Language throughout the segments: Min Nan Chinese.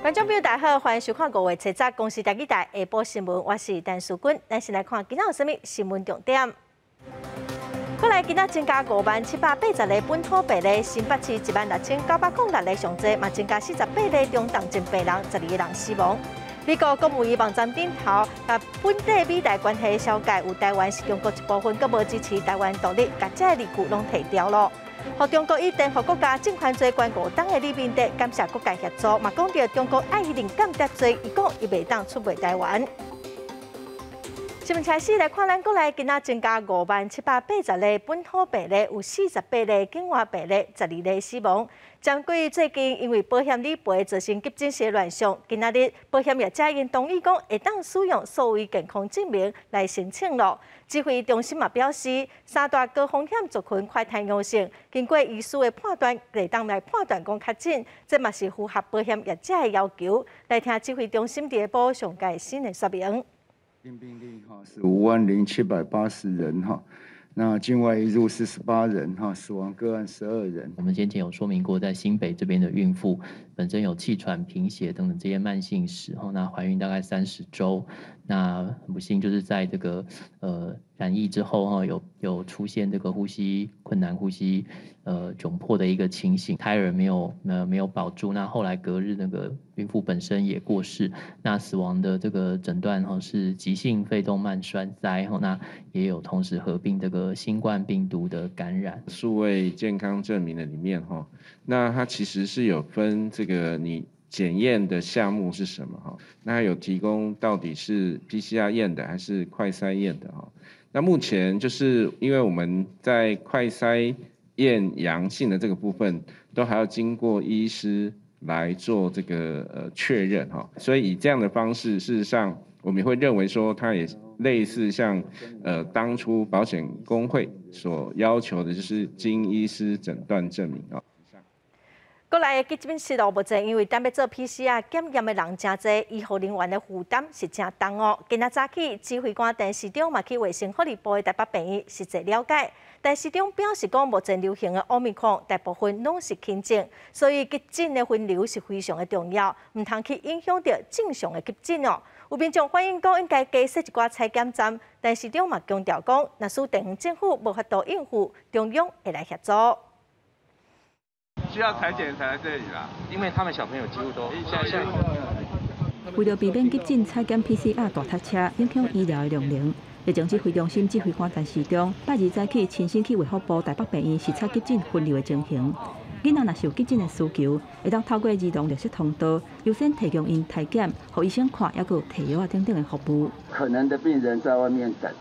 觀眾朋友大家好，歡迎收看5月7日公視台語台下晡新聞，我是陳淑君。咱先來看今仔有啥物新聞重點。過來今仔增加50,780個本土病例，新北市16,906例上濟，嘛增加48例中重症病人，12個人死亡。美國國務院網站頂頭，共本地美台關係紹介有台灣是中國一部分，閣無支持台灣獨立，共這个字句攏提掉囉。予中國以顛覆國家政權罪關5冬的李明哲感謝各界協助，嘛講著中國愛認間諜罪，伊講伊袂當出賣台灣。新聞開始來看，咱國內今仔增加50,780例本土病例，有48例境外病例，12例死亡。針對最近因為保險理賠造成急診室亂象，今仔日保險業者已經同意講會當使用數位健康證明來申請囉。指揮中心嘛表示，三大高風險族群快篩陽性，經過醫師的判斷，會當來判斷講確診，這嘛是符合保險業者的要求。來聽指揮中心佇下晡上蓋新的說明。病例哈是50,780人哈，那境外移入48人哈，死亡個案12人。我們先前有說明過，在新北這邊的孕婦本身有氣喘、貧血等等這些慢性史，那懷孕大概30週，那很不幸就是在這個染疫之後哈，有出現這個呼吸困難、呼吸窘迫的一個情形，胎兒沒有保住，那後來隔日那個孕婦本身也過世，那死亡的這個診斷哈是急性肺動脈栓塞，那也有同時合併這個新冠病毒的感染。數位健康證明的裡面哈，那它其實是有分這個你檢驗的項目是什麼哈？那有提供到底是 PCR 驗的還是快篩驗的哈？那目前就是因為我們在快篩驗陽性的這個部分，都還要經過醫師來做這個確認哈，所以以這樣的方式，事實上我們也會認為說，它也類似像當初保險公會所要求的，就是經醫師診斷證明啊。國內的急診室哦，目前因為等欲做 PCR 檢驗的人誠濟，醫護人員的負擔是誠重哦。今仔早起，指揮官陳時中嘛去衛生福利部的台北病院實際了解。陳時中表示講，目前流行的奧密克戎大部分攏是輕症，所以急診的分流是非常的重要，毋通去影響著正常的急診哦。有民眾反映講，應該加設一寡採檢站，陳時中嘛強調講，若是地方政府無法度應付，中央會來協助。需要採檢才來這裡啦，因為他們小朋友幾乎都現在。為著避免急診採檢 PCR 大塞車，影響醫療的量能，疫情指揮中心指揮官陳時中拜二早起親身去衛福部台北病院視察急診分流的情形。囡仔若是有急診的需求，會當透過兒童綠色通道優先提供𪜶篩檢，予醫生看，抑閣有提藥仔等等的服務。可能的病人在外面等，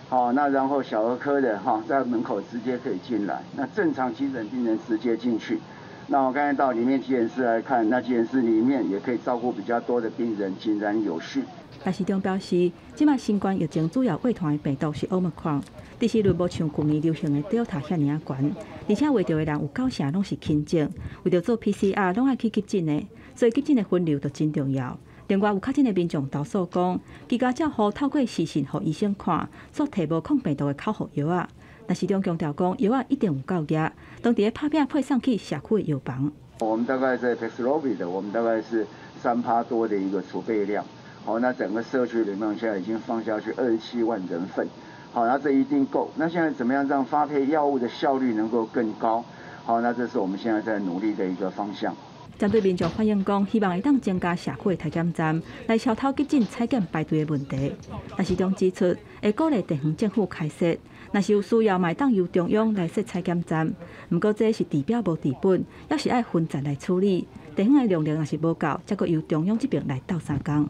好，那然後小兒科的哈在門口直接可以進來，那正常急診病人直接進去。那我剛才到裡面急診室來看，那急診室裡面也可以照顧比較多的病人，井然有序。陳時中表示，這擺新冠疫情主要遺傳的病毒是奧密克戎，致死率無像舊年流行的 Delta 遐爾仔懸，而且罹著的人有九成攏是輕症，為著做 PCR 攏愛去急診的，所以急診的分流就真重要。另外有確診的民眾投訴講，居家照護透過視訊予醫生看，煞提無抗病毒的口服藥仔。陳時中強調講，藥仔一定有夠額，當佇咧拍拚配送去社區的藥房。我們大概在 Paxlovid 的，我們大概是3趴多的一個儲備量。好，那整個社區裡面現在已經放下去27萬人份。好，那這一定夠。那現在怎麼樣讓發配藥物的效率能夠更高？好，那這是我們現在在努力的一個方向。針對民眾反映講，希望會當增加社區的篩檢站，來消除急診採檢排隊的問題。陳時中指出，會鼓勵地方政府開設，若是有需要，嘛會當由中央來設採檢站。毋過這是治標無治本，猶是愛分層來處理。地方的量能若是無夠，才閣由中央這邊來鬥相共。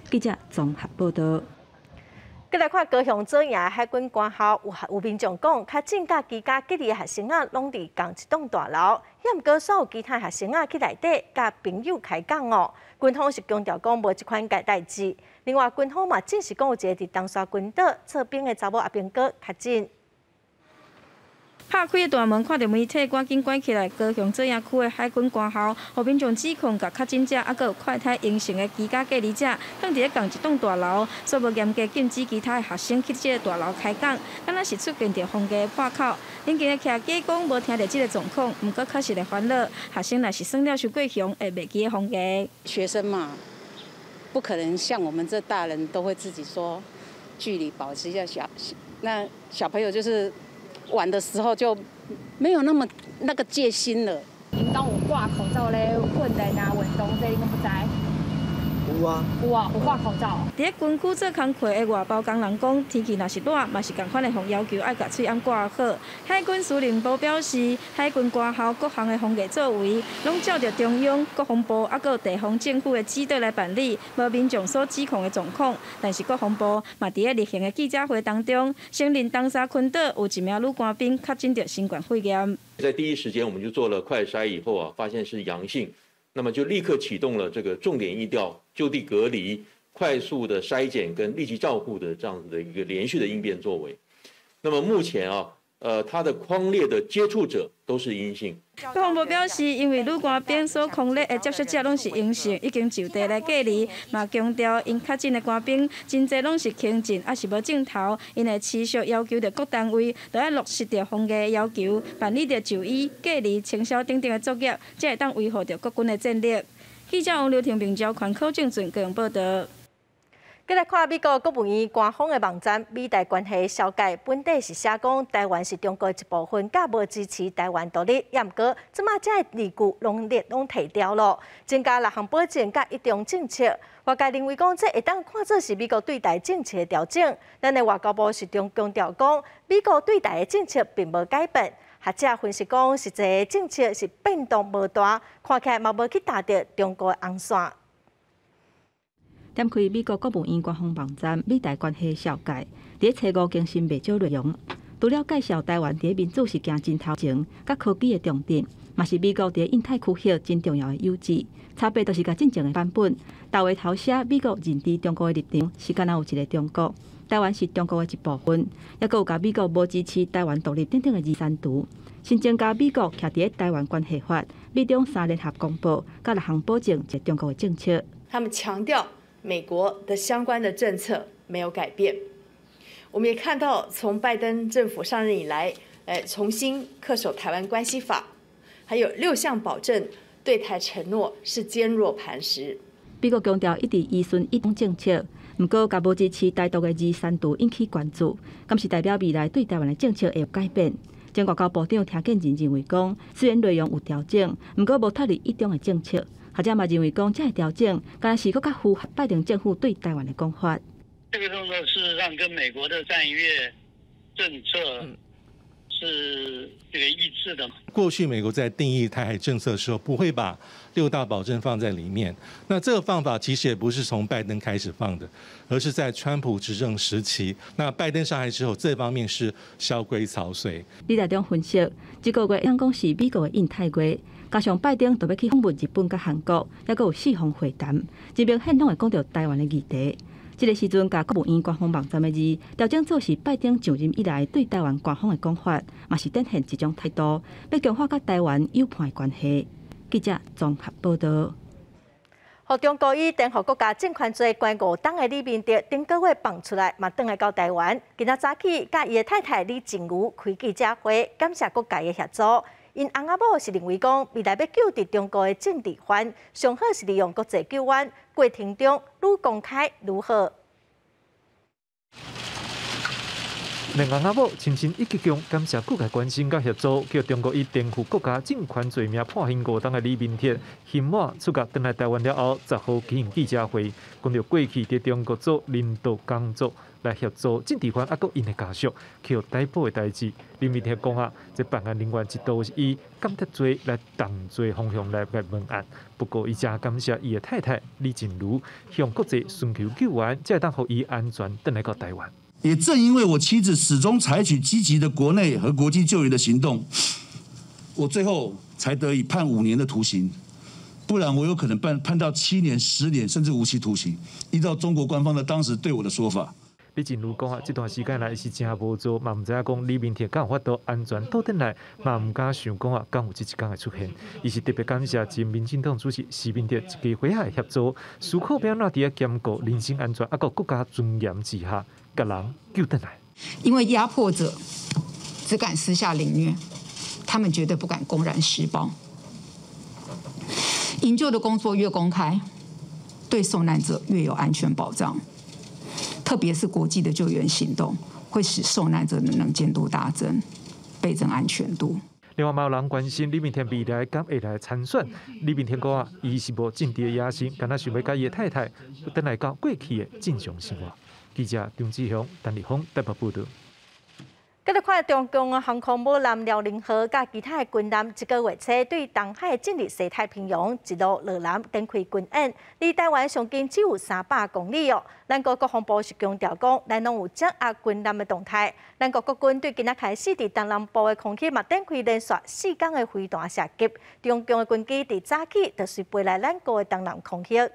記者綜合報道。閣來看高雄左營海軍官校，有民眾講，較早佮居家隔離的學生仔攏佇仝一棟大樓，猶毋過煞有其他學生仔去內底佮朋友開講哦。軍方是強調講無這款的代誌。另外，軍方嘛證實講有一个佇東沙群島做兵的查某阿兵哥確診。拍開的大門，看著媒體，趕緊關起來。高雄左營區的海軍官校，予民眾指控共確診者，抑閣有快篩陰性的居家隔離者，囥佇咧仝一棟大樓，煞無嚴格禁止其他的學生去這个大樓開講，敢若是出現著防疫的破口。鄰近的徛家講無聽著這个狀況，毋過確實會煩惱。學生若是耍了傷過雄，會袂記得防疫。學生嘛，不可能像我們這大人都會自己說距離保持一下小，那小朋友就是。玩的時候就沒有那麼那個戒心了。𪜶敢有掛口罩咧訓練啊、運動這你攏不知？有啊，有啊，有掛口罩。佇咧軍區做工課的外包工人講，天氣若是熱，嘛是仝款會予要求愛共喙罨掛好。海軍司令部表示，海軍官校各項的防疫作為，攏照著中央、國防部抑閣有地方政府的指導來辦理，無民眾所指控的狀況。但是國防部嘛佇咧例行的記者會當中，承認東沙群島有一名女官兵確診著新冠肺炎。在第一時間，我們就做了快篩以後啊，發現是陽性。那麼就立刻啟動了這個重點疫調、就地隔離、快速的篩檢跟立即照護的這樣子的一個連續的應變作為。那麼目前啊，他的匡列的接觸者都是陰性。國防部表示，因為女官兵所匡列的接觸者攏是陰性，已經就地來隔離。嘛強調，𪜶確診的官兵真濟攏是輕症，抑是無症頭，𪜶會持續要求著各單位都愛落實著防疫的要求，辦理著就醫、隔離、清消等等的作業，才會當維護著國軍的戰力。記者王劉婷、明朝環考證準高雄報導。繼來看美國國務院官方的網站，美台關係紹介本底是寫講台灣是中國一部分，佮無支持台灣獨立。也毋過，這馬這个字句攏列攏提掉囉，增加六項保證佮一中政策。外界認為講，這會當看做是美國對台政策的調整。咱的外交部是強調講，美國對台的政策並無改變。學者分析講，實際政策是變動無大，看起來嘛無去踏著中國的紅線。點開美國國務院官方網站，美台關係紹介，佇咧初五更新袂少內容。除了介紹台灣佇咧民主是行真頭前，佮科技的重鎮，嘛是美國佇咧印太區域真重要的友誼。差別就是共進前的版本，大話頭寫美國認知中國的立場是敢若有一個中國，台灣是中國的一部分，抑閣有共美國無支持台灣獨立等等的字刪除。新增加美國徛佇咧台灣關係法、美中三聯合公報，佮六項保證一個中國的政策。他們強調美國的相關的政策沒有改變。我們也看到，從拜登政府上任以來，重新恪守台灣關係法，還有六項保證對台承諾是堅若磐石。美國強調一直依循一中政策，毋過共無支持台獨的字刪除引起關注，敢是代表未來對台灣的政策會有改變？前外交部長聽見人認為講，雖然內容有調整，毋過無脫離一中的政策。學者嘛認為講，這个調整，敢若是閣較符合拜登政府對台灣的講法。這個動作事實上跟美國的戰略政策是這個一致的。過去美國在定義台海政策的時候，不會把六大保證放在裡面。那這個方法其實也不是從拜登開始放的，而是在川普執政時期。那拜登上台之後，這方面是蕭規曹隨。李大中分析，這個月會當講是美國的印太月。加上拜登就欲去訪問日本佮韓國，抑閣有四方會談，真明顯攏會講著台灣的議題。這个時陣，共國務院官方網站的字調整做是拜登上任以來對台灣官方的講法，嘛是展現一種態度，欲強化佮台灣友伴的關係。記者綜合報導。予中國以顛覆國家政權罪關五冬的李明哲，頂個月放出來，嘛轉來到台灣。今仔早起，佮伊的太太李淨瑜開記者會，感謝各界的協助。𪜶翁仔某是認為講，未來欲救佇中國的政治犯，上好是利用國際救援，過程中愈公開愈好。兩翁仔某親身一激動，感謝各界關心佮協助，叫中國以顛覆國家政權罪名判刑五冬的李明哲，刑滿出獄轉來台灣了後，10號舉行記者會，講著過去佇中國做人道工作來協助政治犯，抑閣𪜶的家屬去予逮捕的代誌。李明哲講啊，這辦案人員一度是以間諜罪來動罪方向來來問案，不過伊誠感謝伊的太太李淨瑜向國際尋求救援，才會當予伊安全轉來到台灣。也正因為我妻子始終採取積極的國內和國際救援的行動，我最後才得以判5年的徒刑，不然我有可能判到7年、10年甚至無期徒刑。依照中國官方的當時對我的說法。李淨瑜講啊，這段時間來是誠無助，嘛毋知影講李明哲敢有法度安全倒轉來，嘛毋敢想講啊，敢有這一工會出現。伊是特別感謝前民進黨主席時明哲一家伙仔的協助，思考欲按怎佇咧兼顧人身安全，抑閣國家尊嚴之下，共人救轉來。因為壓迫者只敢私下凌虐，他們絕對不敢公然施暴。營救的工作越公開，對受難者越有安全保障。特別是國際的救援行動，會使受難者的能見度大增，倍增安全度。另外，嘛有人關心李明天未來敢會來參選。李明天講啊，伊是無政治的野心，干焦想欲佮伊的太太轉來到過去的正常生活。記者張志雄、陳立峰台北報導。繼續看中共航空母艦遼寧號佮其他的軍艦，這個月初對東海進入西太平洋，一路落南展開軍演，離台灣上近只有300公里哦。咱國國防部是強調講，咱攏有掌握軍艦的動態。咱國國軍對今仔開始佇東南部的空域嘛展開連續4工的飛彈射擊，中共的軍機佇早起就隨飛來咱國的東南空域。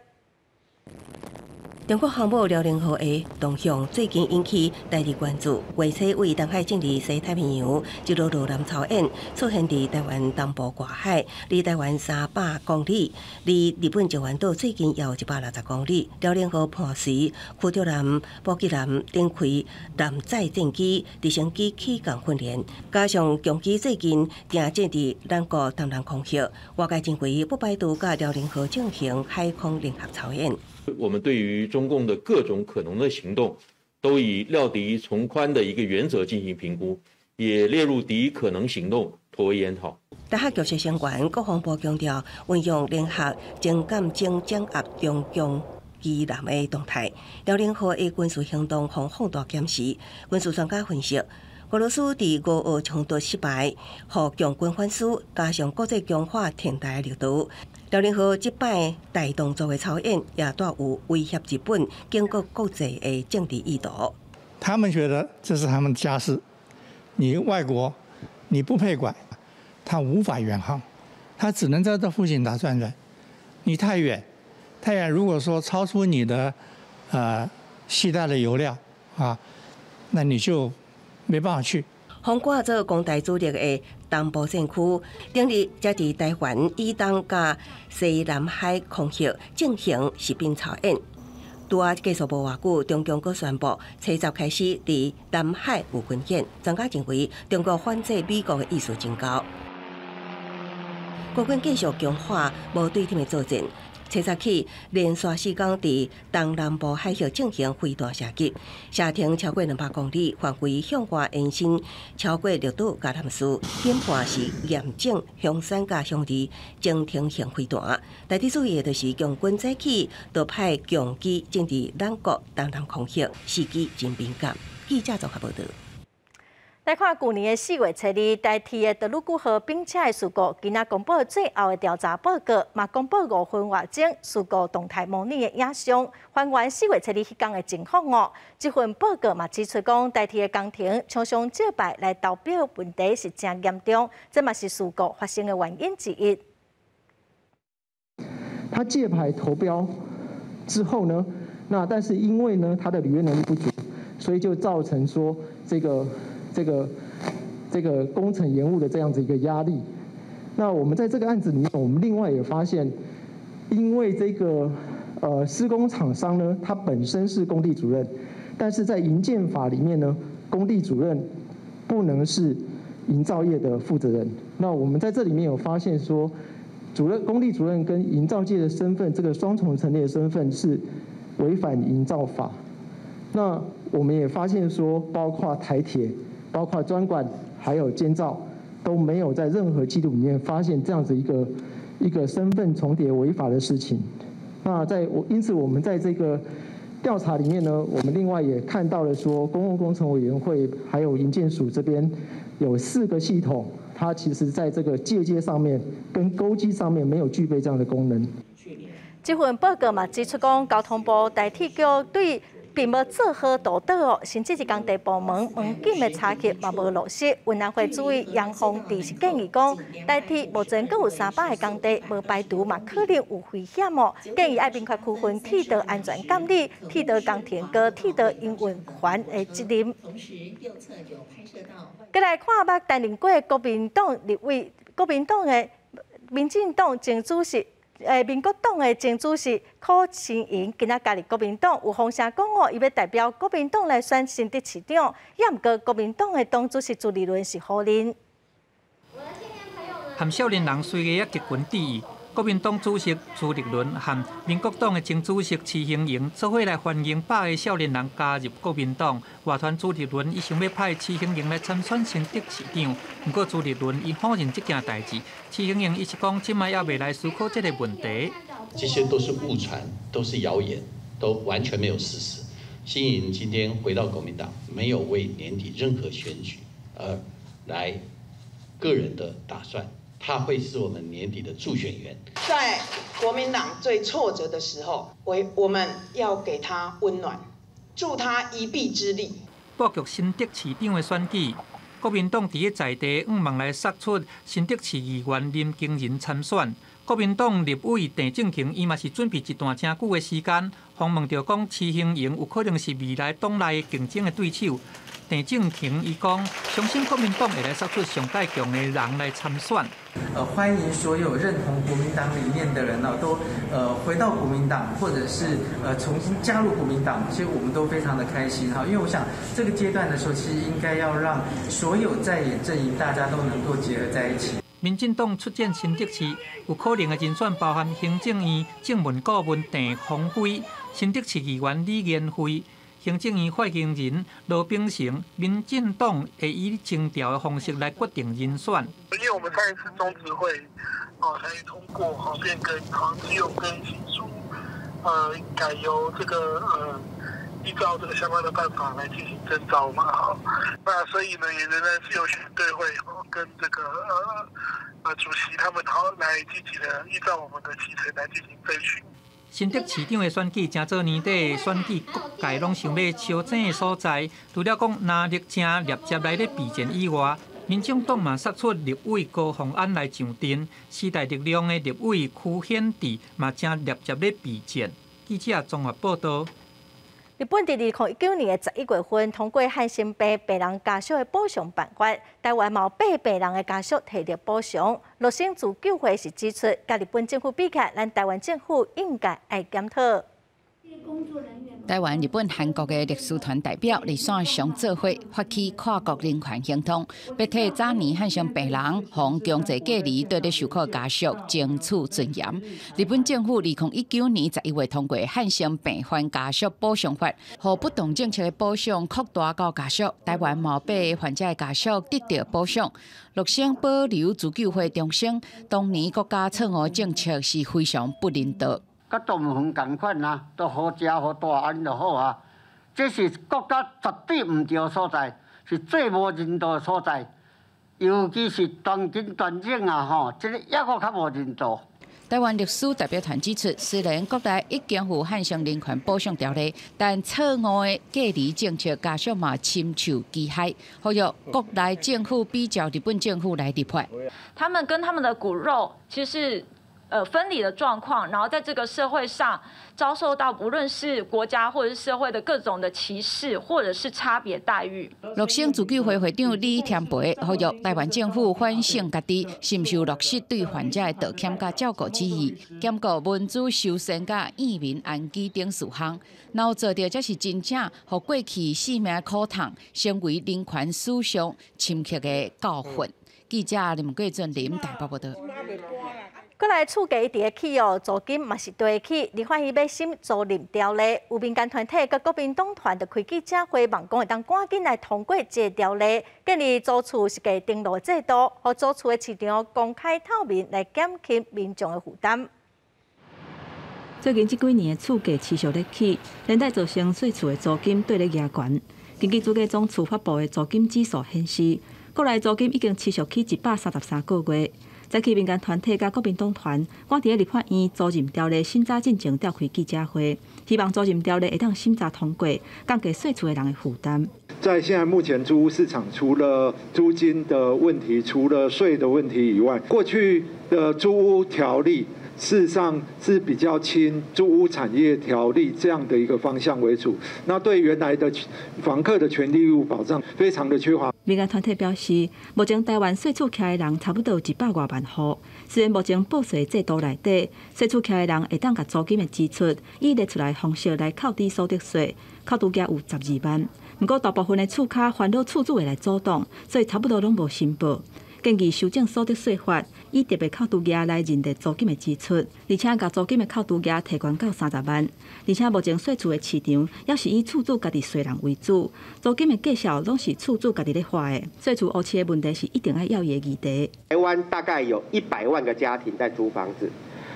中國航母遼寧號的動向最近引起大家關注。月初對東海進入西太平洋，一路落南操演，出現佇台灣東部外海，離台灣300公里，離日本石垣島最近也有160公里。遼寧號伴隨驅逐艦、補給艦展開艦載戰機、直升機起降訓練，加上共機最近定駐佇咱國東南空域，外界認為不排除佮遼寧號進行海空聯合操演。我們對於中共的各種可能的行動，都以料敵從寬的一個原則進行評估，也列入敵可能行動妥為研討。台海局勢升懸，國防部強調運用聯合偵監偵掌握中共機艦的動態。遼寧號的軍事行動予放大檢視，軍事專家分析，俄羅斯佇烏俄衝突失敗，予共軍反思，加上國際強化停台力度。遼寧號這擺大動作的操演，也帶有威脅日本、警告國際的政治意圖。他們覺得這是他們家事，你外國你不配管，他無法遠航，他只能在這附近打轉轉。你太遠，太遠，如果說超出你的攜帶的油料啊，那你就沒辦法去。封掛做攻台主力的東部戰區，頂日才佇台灣以東佮西南海空域進行實兵操演。拄仔結束無偌久，中共閣宣布，初十開始佇南海有軍演。專家認為，中國反制美國的意思真高。國軍繼續強化無對稱的作戰。初十起連續4工佇東南部海域進行飛彈射擊，射程超過200公里，範圍向外延伸超過綠島佮南勢，研判是驗證雄三佮雄二偵聽型飛彈。值得注意的就是共軍早起就派共機進入咱國東南空域，時機真敏感。記者綜合報導。來看舊年的4月初2，台鐵的德魯固號冰車的事故，今仔公布最後的調查報告，嘛公布5分外鐘事故動態模擬的影像，還原4月初2彼工的情況哦。這份報告嘛指出講，台鐵的工程廠商借牌來投標問題是誠嚴重，這嘛是事故發生的原因之一。他借牌投標之後呢，那但是因為呢，他的履約能力不足，所以就造成說這個工程延誤的這樣子一個壓力。那我們在這個案子裡面，我們另外也發現，因為這個施工廠商呢，他本身是工地主任，但是在營建法裡面呢，工地主任不能是營造業的負責人。那我們在這裡面有發現說，主任工地主任跟營造界的身份，這個雙重成立的身份是違反營造法。那我們也發現說，包括台鐵、包括專管，還有監造，都沒有在任何記錄裡面發現這樣子一個身份重疊違法的事情。那在我因此我們在這個調查裡面呢，我們另外也看到了說，公共工程委員會還有營建署這邊有四個系統，它其實在這個介接上面跟勾稽上面沒有具備這樣的功能。這份報告嘛指出講，交通部台鐵局對並無做好導導哦，甚至是工地部門門禁的查核嘛無落實。運安會主委楊鳳智是建議講，台鐵目前閣有300个工地無排除嘛可能有危險哦，建議愛明確區分鐵道安全監理、鐵道工程佮鐵道營運權的責任。閣來看捌擔任過國民黨立委、國民黨的民進黨前主席。民國黨的前主席柯新營今仔加入國民黨，有風聲講哦，伊欲代表國民黨來選新竹市長，也毋過國民黨的黨主席朱立倫是否認。和少年人隨個仔結群致意，國民黨主席朱立倫和民國黨的前主席徐興榮做伙來歡迎100个少年人加入國民黨。外傳朱立倫伊想欲派徐興榮來參選新竹市長，毋過朱立倫伊否認這件代誌。徐興榮伊是講，這擺猶未來思考這個問題。這些都是誤傳，都是謠言，都完全沒有事實。新營今天回到國民黨，沒有為年底任何選舉而來個人的打算。他會是我們年底的助選員。在國民黨最挫折的時候，我們要給他溫暖，助他一臂之力。布局新竹市長的選舉，國民黨佇咧在地向望來殺出新竹市議員林經仁參選。國民黨立委鄭正權伊嘛是準備一段誠久的時間，訪問著講徐興榮有可能是未來黨內競爭的對手。鄭正權伊講，相信國民黨會來殺出上蓋強的人來參選。歡迎所有認同國民黨理念的人呢，都回到國民黨，或者是重新加入國民黨，其實我們都非常的開心哈。因為我想這個階段的時候，其實應該要讓所有在野陣營大家都能夠結合在一起。民進黨出戰新竹市，有可能的人選包含行政院政務顧問鄭鴻輝、新竹市議員李延輝、行政院發言人羅秉成。民進黨會以徵調的方式來決定人選。因為我們上一次中執會哦才通過哦變更，好像只有跟新竹改由這個依照這個相關的辦法來進行徵召嘛，哈，那所以呢也仍然是由選對會跟這個主席他們好來積極的依照我們的期程來進行徵詢。新竹市長的選舉，誠做年底選舉，各界攏想欲相爭的所在。除了講藍綠誠立接來咧備戰以外，民進黨嘛殺出立委高虹安來上陣，時代力量的立委柯顯智嘛誠立接咧備戰。記者綜合報道。日本佇2019年的11月份通過漢心病病人家屬的補償辦法，台灣嘛有8病人的家屬提著補償。樂生自救會是指出，佮日本政府比起來，咱台灣政府應該愛檢討。台灣、日本、韓國的律師團代表佇線上做伙發起跨國人權行動，欲替早年漢生病人予強制隔離綴咧受苦家屬爭取尊嚴。日本政府2019年11月通過漢生病患家屬補償法，予不當政策的補償擴大到家屬。台灣嘛有8个患者的家屬得著補償。樂生保留自救會重申，當年國家錯誤政策是非常不人道。佮動物園仝款啊，都好食好大按呢就好啊。這是國家絕對毋對的所在，是最無人道的所在，尤其是當今斷症啊吼，這個猶閣較無人道。台灣律師代表團指出，雖然國內已經有漢生人權保障條例，但錯誤的隔離政策家屬嘛深受其害，呼籲國內政府比照日本政府來立法。他們跟他們的骨肉其實是分離的狀況，然後在這個社會上遭受到不論是國家或者是社會的各種的歧視，或者是差別待遇。樂生自救會會長李添培呼籲台灣政府反省家己，是毋是有落實對患者的道歉佮照顧之意，兼顧文資修繕佮移民安居等事項，若有做著，才是真正予過去生命苦痛成為人權史上深刻的教訓。記者林桂俊林台北報導。閣來厝價一直起哦，租金嘛是綴起。立法院欲審租賃條例，有民間團體佮國民黨團就開記者會，望講會當趕緊來通過這個條例，建立租厝實價登錄制度，予租厝的市場公開透明，來減輕民眾的負擔。最近這幾年的厝價持續咧起，連帶造成細厝的租金綴咧加懸。根據主計總處發布的租金指數顯示，國內租金已經持續起133個月。早起民間團體佮國民黨團，趕佇咧立法院租賃條例審查進前召開記者會，希望租賃條例會當審查通過，降低稅厝的人的負擔。在現在目前租屋市場，除了租金的問題，除了稅的問題以外，過去的租屋條例事實上是比較輕租屋產業條例這樣的一個方向為主，那對原來的房客的權利義務保障非常的缺乏。民間團體表示，目前台灣稅厝徛的人差不多有100外萬戶。雖然目前報稅制度內底，稅厝徛的人會當共租金的支出以列出來方式來扣抵所得稅，扣除額有12萬。毋過大部分的厝跤煩惱厝主會來阻擋，所以差不多攏無申報。建議修正所得稅法，以特別扣除額來認定租金的支出，而且共租金的扣除額提懸到30萬。而且目前稅厝的市場猶是以厝主家己稅人為主，租金的價數攏是厝主家己咧畫的。稅厝烏市的問題是一定愛要伊的議題。台灣大概有100萬個家庭在租房子，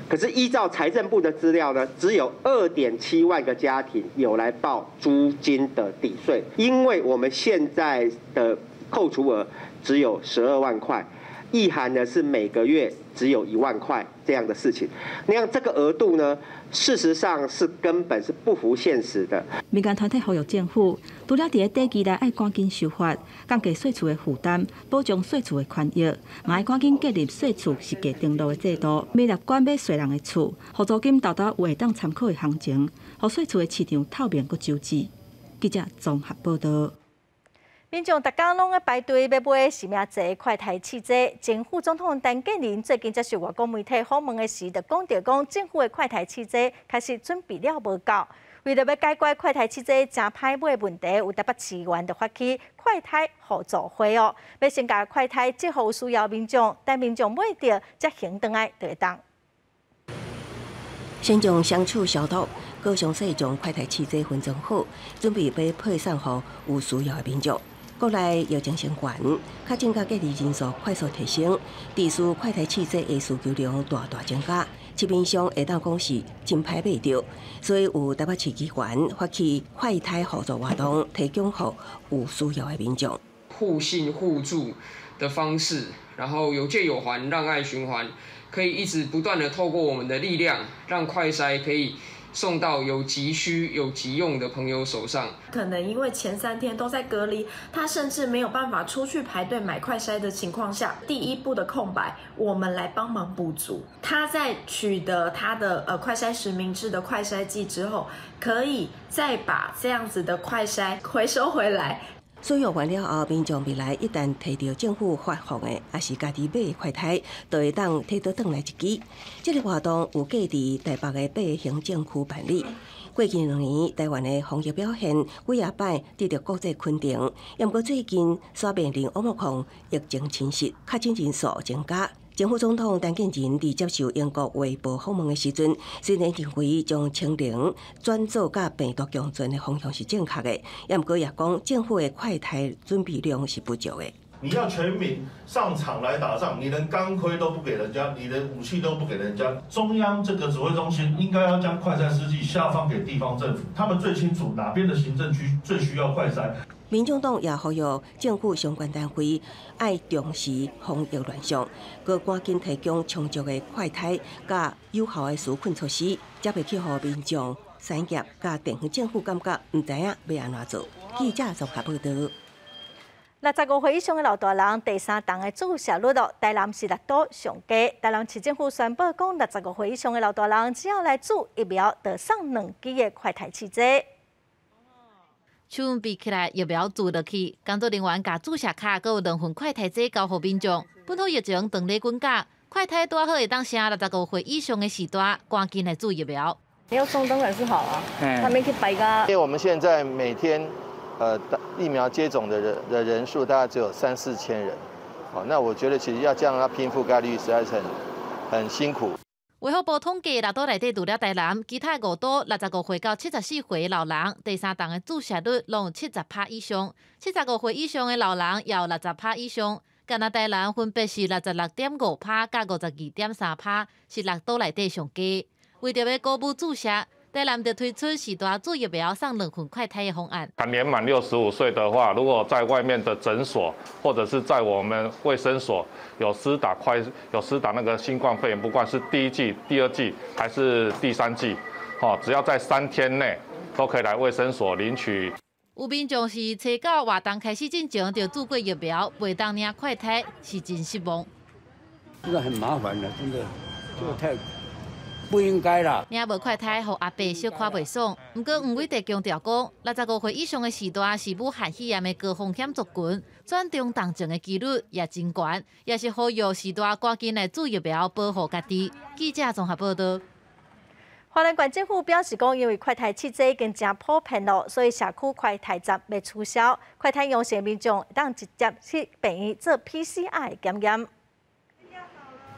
可是依照財政部的資料呢，只有2.7萬個家庭有來報租金的抵稅，因為我們現在的扣除額只有12萬塊，意涵呢是每個月只有1萬塊這樣的事情。那樣這個額度呢，事實上是根本是不符現實的。民間團體呼籲政府，除了佇咧短期內愛趕緊修法，降低稅厝的負擔，保障稅厝的權益，嘛愛趕緊建立稅厝實價登錄的制度，免立管買稅人的厝，予租金沓沓有會當參考的行情，予稅厝的市場透明閣周至。記者綜合報道。民眾逐工攏咧排隊欲買實名制快篩試劑。前副總統陳建仁最近接受外國媒體訪問的時，就講著講政府的快篩試劑開始準備了無夠。為著欲解決快篩試劑誠歹買的問題，有台北市議員就發起快篩互助會哦，欲先共快篩寄予有需要民眾，等民眾買著才還轉來就會當。先將雙手消毒，閣詳細將快篩試劑分裝好，準備欲配送予有需要的民眾。國內疫情升懸，確診佮隔離人數快速提升，致使快篩試劑的需求量大大增加，市面上會當講是真歹買著，所以有台北市議員發起快篩互助活動，提供予有需要的民眾。互信互助的方式，然後有借有還，讓愛循環，可以一直不斷的透過我們的力量，讓快篩可以送到有急需、有急用的朋友手上。可能因為前3天都在隔離，他甚至沒有辦法出去排隊買快篩的情況下，第一步的空白，我們來幫忙補足。他在取得他的快篩實名制的快篩劑之後，可以再把這樣子的快篩回收回來。使用完了後，民眾未來一旦提著政府發放的，抑是家己買的快篩，就會當提倒轉來一支。這個活動有計佇台北的八个行政區辦理。過去2年，台灣的防疫表現幾仔擺得著國際肯定，毋過最近煞面臨奧密克戎疫情侵襲，確診人數增加。前副總統陳建仁佇接受英國《衛報》訪問的時陣，雖然認為將清零轉做佮病毒共存的方向是正確的，毋過也講政府的快篩準備量是不足的。你要全民上場來打仗，你連鋼盔都不給人家，你連武器都不給人家。中央這個指揮中心應該要將快篩試劑下放給地方政府，他們最清楚哪邊的行政區最需要快篩。民眾黨也呼籲政府相關單位愛重視防疫亂象，閣趕緊提供充足的快篩佮有效的紓困措施，才袂去予民眾、產業佮地方政府感覺毋知影欲按怎做。記者綜合報道。65歲以上的老大人第三針的注射率哦，台南是六都上低。台南市政府宣布講，65歲以上的老大人只要來注疫苗，就送2支的快篩試劑。準備起來疫苗注落去，工作人員共注射卡閣有兩份快篩劑交予民眾。本土疫情當咧滾價，快篩拄好會當省65歲以上的序大，趕緊來注疫苗。要送當然是好啊，他們去排個。因為我們現在每天疫苗接種的人數大概只有三四千人，好，那我覺得其實要這樣，要拼覆蓋率實在是很辛苦。衛福部統計，六都內底除了台南，其他五都65歲到74歲老人，第三針的注射率攏有70%以上；75歲以上的老人也有60%以上。干焦台南分別是66.5%佮52.3%，是六都內底上低。為著欲鼓舞注射，台南就推出序大注疫苗送兩份快篩的方案。他年滿65歲的話，如果在外面的診所或者是在我們衛生所有施打那個新冠肺炎，不管是第一劑、第二劑還是第三劑，哦，只要在3天內都可以來衛生所領取。有民眾是初九活動開始進前就注過疫苗，袂當領快篩，是真失望。這個很麻煩的，真的，這個太不應該啦。領無快篩，予阿伯小可袂爽。毋過黃偉哲強調講，65歲以上的序大是武漢肺炎的高風險族群，轉中重症的幾率也真懸，也是呼籲序大趕緊來注疫苗保護家己。記者綜合報道。花蓮縣政府表示講，因為快篩試劑已經誠普遍咯，所以社區快篩站欲取消，快篩陽性民眾會當直接去病院做 PCR 檢驗。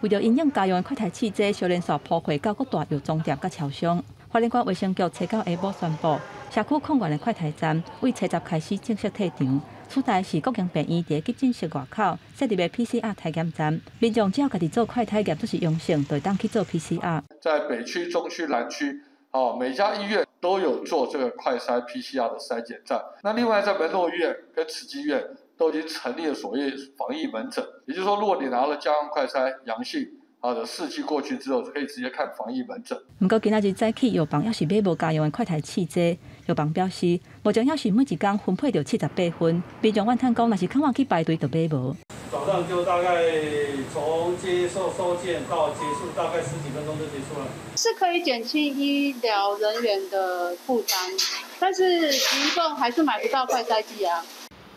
為著因應家用的快篩試劑，小連續鋪貨到各大藥妝店佮超商。花蓮縣衛生局初九下晡宣布，社區控源的快篩站對初十開始正式退場，取代是各間病院佇急診室外口設立的 PCR 篩檢站。民眾只要家己做快篩驗出是陽性，就會當去做 PCR。在北區、中區、南區，哦，每家醫院都有做這個快篩 PCR 的篩檢站。那另外在門諾醫院跟慈濟醫院都已經成立了所謂防疫門診，也就是說，如果你拿了家用快篩陽性，好的試劑過去之後，可以直接看防疫門診。毋過今仔日早起藥房猶是買無家用的快篩試劑，藥房表示，目前猶是每一工分配著78份，民眾怨嘆講，若是較晚去排隊就買無。早上就大概從接受收件到結束，大概十幾分鐘就結束了。是可以減輕醫療人員的負擔，但是民眾還是買不到快篩劑啊。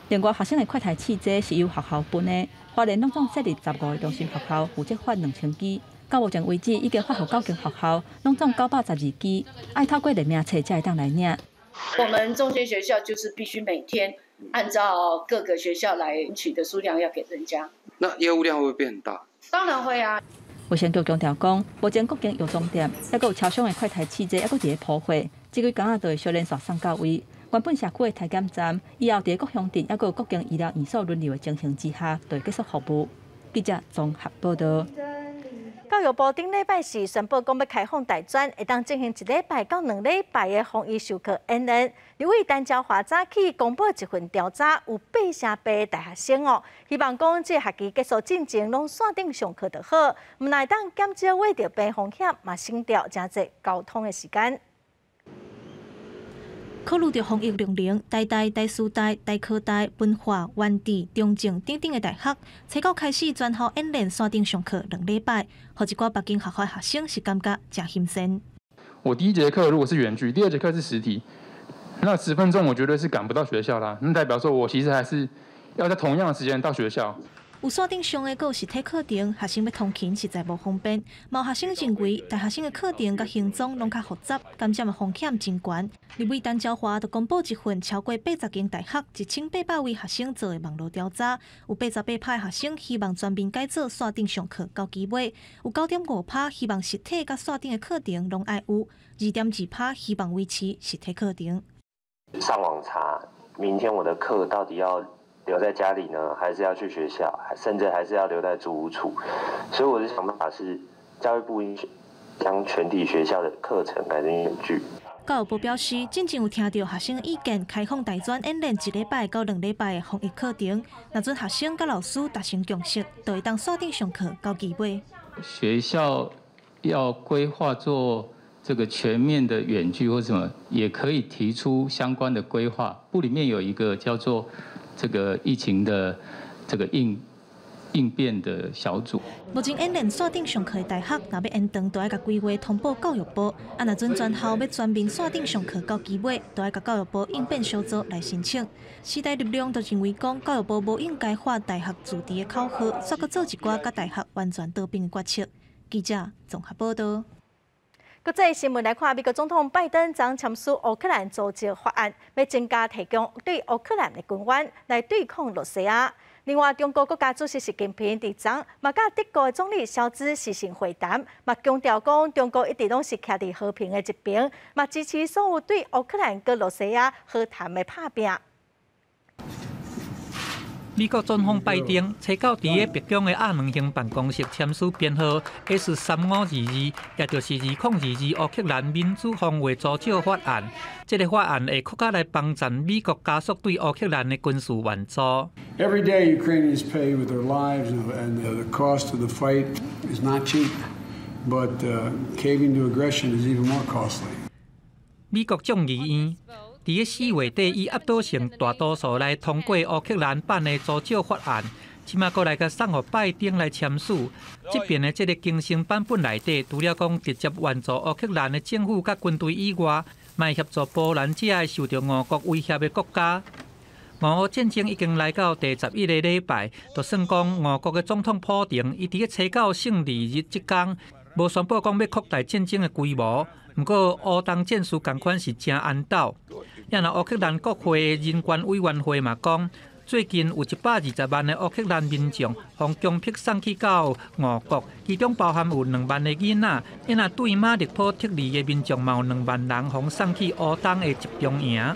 另外，學生的快篩試劑是由學校分的，花蓮攏總設立15個中心學校，負責發2000支。到目前為止，已經發予九間學校，攏總912支，愛透過聯名冊才會當來領。我們中心學校就是必須每天按照各個學校來取的數量要給人家。那業務量會不會變很大？當然會啊。衛生局強調講，目前各間藥妝店，抑閣有超商的快篩試劑，抑閣佇咧鋪貨，這幾工仔就會小連續送到位。原本社區的篩檢站，以後佇各鄉鎮，抑閣有各間醫療院所輪流的情形之下，就會結束服務。記者綜合報道。教育部頂禮拜四宣布，講欲開放大專，會當進行一禮拜到兩禮拜的防疫授課延誤。立委陳昭華早起公布一份調查，有88%大學生哦，希望講這學期結束進前攏線頂上課就好，毋但會當減少秽著病風險，嘛省掉誠濟交通的時間。考慮著防疫量能，台大、台師大、台科大、文化、元智、中正等等的大學，初九開始全校演練線頂上課兩禮拜，予一寡別間學校學生是感覺誠新鮮。我第一節課如果是遠距，第二節課是實體，那10分鐘我絕對是趕不到學校啦。那代表說我其實還是要在同樣的時間到學校。有線頂上的，閣有實體課程，學生欲通勤實在無方便。嘛有學生認為，大學生的課程佮行蹤攏較複雜，感染的風險真懸。立委陳昭華就公布一份超過80間大學1800位學生做的網路調查，有88%學生希望全面改做線頂上課到期尾，有9.5%希望實體佮線頂的課程攏愛有，2.2%希望維持實體課程。上網查，明天我的課到底要留在家裡呢，還是要去學校，甚至還是要留在租屋處？所以我的想法是，教育部應將全體學校的課程改成遠距。教育部表示，進前有聽著學生的意見，開放大專演練一禮拜到兩禮拜的防疫課程，若準學生佮老師達成共識，就會當線頂上課到期尾。學校要規劃做這個全面的遠距或什麼，也可以提出相關的規劃。部裡面有一個叫做這個疫情的這個應變的小組。目前演練線頂上課的大學，若欲延長，就愛共規劃通報教育部。啊，若準全校欲全面線頂上課到期尾，就愛共教育部應變小組來申請。時代力量就認為講，教育部無應該發大學自治的口號，煞閣做一寡佮大學完全倒反的決策。記者綜合報道。國際新聞來看，美國總統拜登昨簽署烏克蘭組織法案，欲增加提供對烏克蘭的軍援來對抗羅西亞。另外，中國國家主席習近平佇昨嘛佮德國的總理蕭茲視訊會談，嘛強調講中國一直攏是徛佇和平的一邊，嘛支持所有對烏克蘭佮羅西亞和談的拍拚。美國總統拜登初九佇咧白宮的鴨卵形辦公室簽署編號 S 3522，也就是2022烏克蘭民主防衛助照法案。這个法案會閣較來幫助美國加速對烏克蘭的軍事援助。 Every day Ukrainians pay with their lives, and the cost of the fight is not cheap. But caving to aggression is even more costly. 美國眾議院佇咧4月底以壓倒性大多數來通過烏克蘭版的助照法案，這馬閣來共送予拜登來簽署。這遍的這个更新版本內底，除了講直接援助烏克蘭的政府佮軍隊以外，嘛會協助波蘭這个受著俄國威脅的國家。俄烏戰爭已經來到第11個禮拜，就算講俄國的總統普丁，伊佇咧初九勝利日這工，無宣布講欲擴大戰爭的規模。毋過烏東戰事仝款是誠緣投。也若烏克蘭國會人權委員會嘛講，最近有120萬的烏克蘭民眾予強迫送去到俄國，其中包含有2萬的囡仔。也若對馬立波撤離的民眾嘛有2萬人，予送去烏東的集中營。